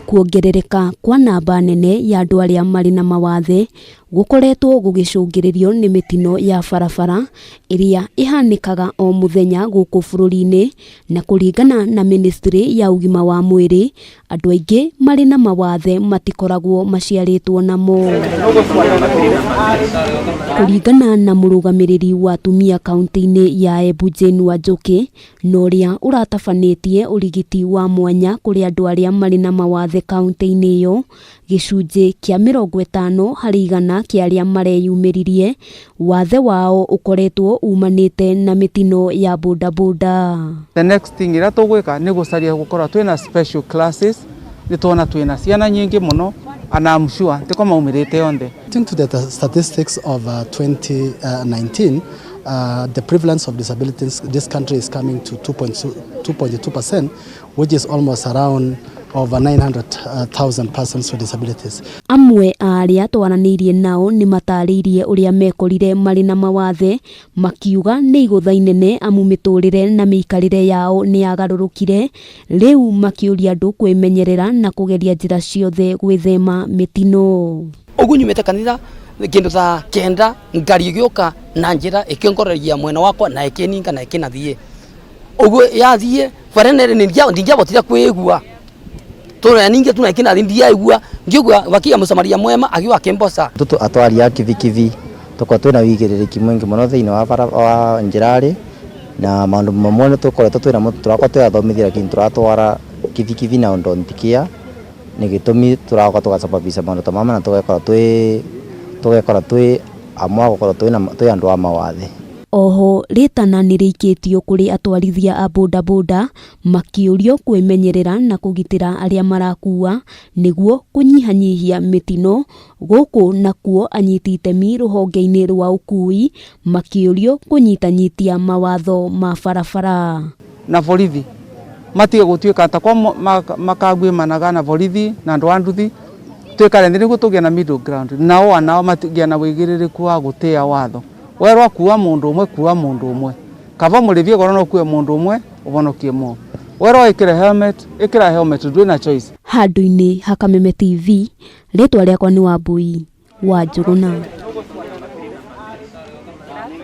Kuongerereka kwa namba nene ya andũ arĩa marĩ na mawathe gũkoretwo gũgĩcũngĩrĩrio nĩ mĩtino ya barabara ĩrĩa ĩhanĩkaga o mũthenya gũkũ bũrũri-inĩ, na kũringana na mĩnĩstrĩ ya ũgima wa mwĩrĩ, andũ aingĩ marĩ na mawathe matikoragwo maciarĩtwo namo. Kũringana na mũrũgamĩrĩri wa atumia kaunti-inĩ ya Embu Jane Wanjũkĩ, na ũrĩa ũratabanĩtie ũrigiti wa mwanya kũrĩ andũ arĩa marĩ na mawathe kaunti-inĩ ĩyo, gĩcunjĩ kĩa 50% kĩa arĩa mareyumĩririe, wathe wao ũkoretwo umanĩte na mĩtino ya bodaboda. The next thing ĩrĩa tũgwĩka nĩ gũcaria gũkorwo twĩna special classes, nĩ tuona twĩna ciana nyingĩ mũno and I'm sure tiko maumĩrĩte onthe. According to the statistics of 2019, the prevalence of disabilities in this country is coming to 2.2%, which is almost around over 900,000 persons with disabilities. Amwe a arĩa twaranĩirie nao nĩ matarĩirie ũrĩa mekorire marĩ na mawathe, makiuga nĩ igũtha inene amu mĩtũrĩre na mĩikarĩre yao nĩ yagarũrũkire, rĩu makĩũria andũ kwĩmenyerera na kũgeria njĩra ciothe gwĩthema mĩtino. Ũguo nyumĩte kanitha kĩndũ thaa 9, ngari ĩgĩũka na njĩra ĩkĩngoreria mwena wakwa na ĩkĩninga na ĩkĩnathiĩ ũguo yathiĩ bara nere ndingĩabotire kwĩgua tũrĩa ningĩ tu na ĩkĩnathiĩ ndiaigua ngĩigua wakia mũsamaria mwema agĩũka akĩmboca. Tũtũ atwari a kibikibi tũkorwo twĩna wĩigĩrĩrĩki mũingĩ mũno thĩinĩ wa bara wa njĩrarĩ na maũndũ mamwe nĩ tũkoretwo twĩna tũrakorwo twĩathomithia lakini tũratwara kibikibi na don't care nĩ gĩtũmi tũragoka tũgacababisha maũndũ ta mama na tũgekora twĩ amwe a gũkorwo twĩ andũ a mawathe. Oho rĩtana nĩ rĩikĩtio kũrĩ atwarithia a bodaboda makĩũrio kwĩmenyerera na kũgitĩra arĩa marakua nĩguo kũnyihanyihia mĩtino, gũkũ nakuo anyiti itemi rũhonge-inĩ rwa ũkui makĩũrio kũnyitanyitia mawatho ma barabara. Na borithi matige gũtuĩka ta kwa makaguĩmanaga na borithi na andũ a nduthi, twĩkare thĩ nĩguo tũgĩe na middle ground, nao anao matigĩa na wĩigĩrĩrĩku wa gũtĩa watho. Werwo kua mũndũ ũmwe, kua mũndũ ũmwe, kaba mũrĩthie goro no ũkue mũndũ ũmwe ũhonokie mo. Werwo ĩkĩre helmet, ĩkĩra helmet, ndwĩ na choice. Handũ-inĩ ha Kameme TV, rĩtwa rĩakwa nĩ Wambui wa Njũgũna.